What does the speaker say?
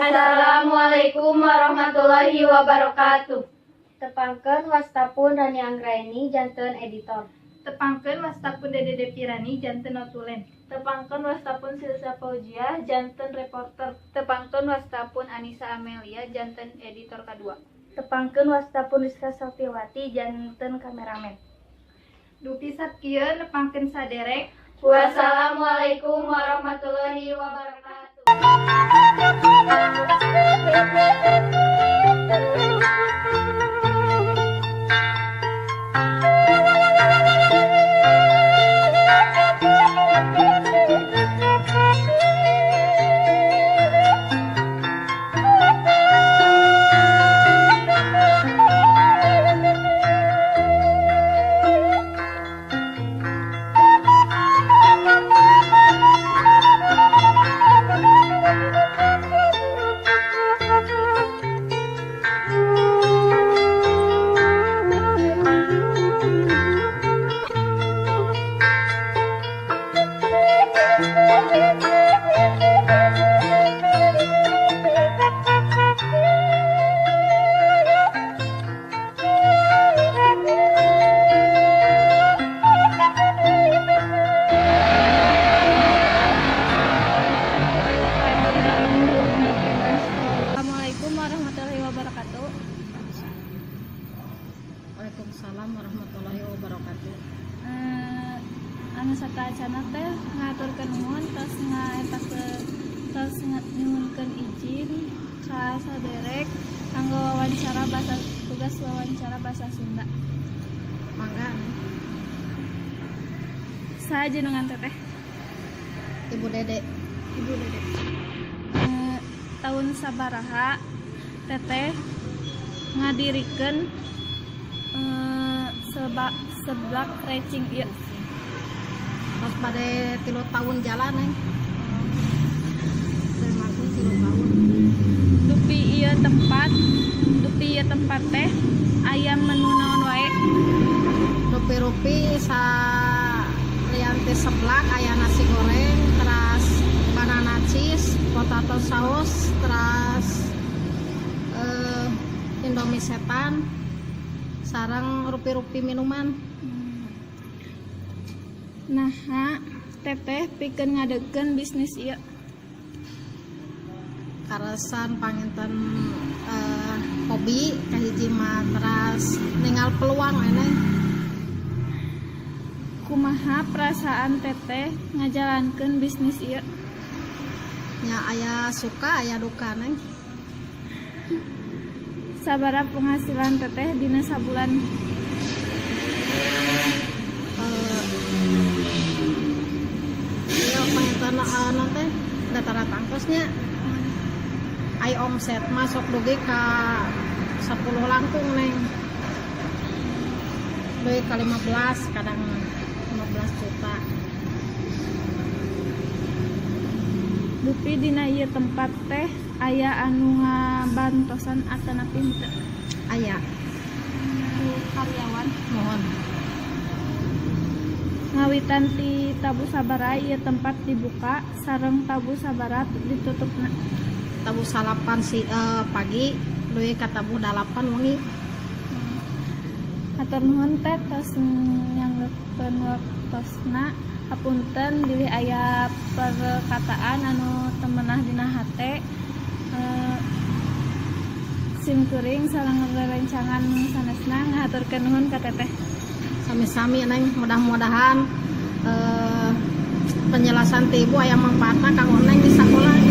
Assalamualaikum warahmatullahi wabarakatuh. Tepangkeun, wasta pun Rani Anggraeni, janten editor. Tepangkeun, wasta pun Dede Depirani, janten notulen. Tepangkeun, wasta pun Silsa Fauziah, janten reporter. Tepangkeun, wasta pun Anissa Amelia, janten editor kadua. Tepangkeun, wasta pun Rizka Sofiawati, janten kameramen. Dupi sakieu nepangkeun saderek. Wassalamualaikum warahmatullahi wabarakatuh. Assalamualaikum warahmatullahi wabarakatuh. Waalaikumsalam warahmatullahi wabarakatuh. Anu sateuacanna teh ngahaturkeun nuhun tos ngaetakeun, tos nyuhunkeun izin ka saderek kanggo wawancara bahasa, tugas wawancara bahasa Sunda. Mangga. Saha jenengan, Teteh? Ibu Dede. Ibu Dede. Tahun sabaraha Teteh ngadirikeun seblak racing ieu? Tos bade 3 tahun jalan, Neng. Saya langsung 3 tahun. Dupi ieu tempat teh aya menu naon wae? Rupi-rupi salian ti seblak aya nasi goreng, teras banana cheese, potato sauce, teras Indomie setan, sareng rupi-rupi minuman. Nah, Teteh pikeun ngadegkeun bisnis ieu? Kaleresan panginten hobi kahiji mah, teras ningal peluang, Neng. Kumaha perasaan Teteh ngajalankeun bisnis ieu? Nya, aya suka aya duka, Neng. Sabaraha penghasilan Teteh dina sabulan? Iya, panginten nanti data tangtosnya ai omset masuk dugi ka 10 langkung, Neng, dugi ka 15, kadang 15 juta. Dupi dina ieu tempat teh aya anu ngabantosan atanapi henteu? Aya. Ku karyawan? Muhun. Ngawitan ti tabuh sabaraha ieu tempat dibuka sareng tabuh sabaraha ditutupna? Tabuh 9 si pagi dugi ka tabuh 8 wengi. Hatur nuhun, Teh, tos nyanggakeun waktosna. Hapunten bilih aya perkataan anu teu meunah dina hate. Sim kuring sareng rerencangan sanesna ngahaturkeun nuhun ka Teteh. Sami-sami, Neng. Mudah-mudahan penjelasan ti Ibu aya manfaatna kanggo Neng di sekolah.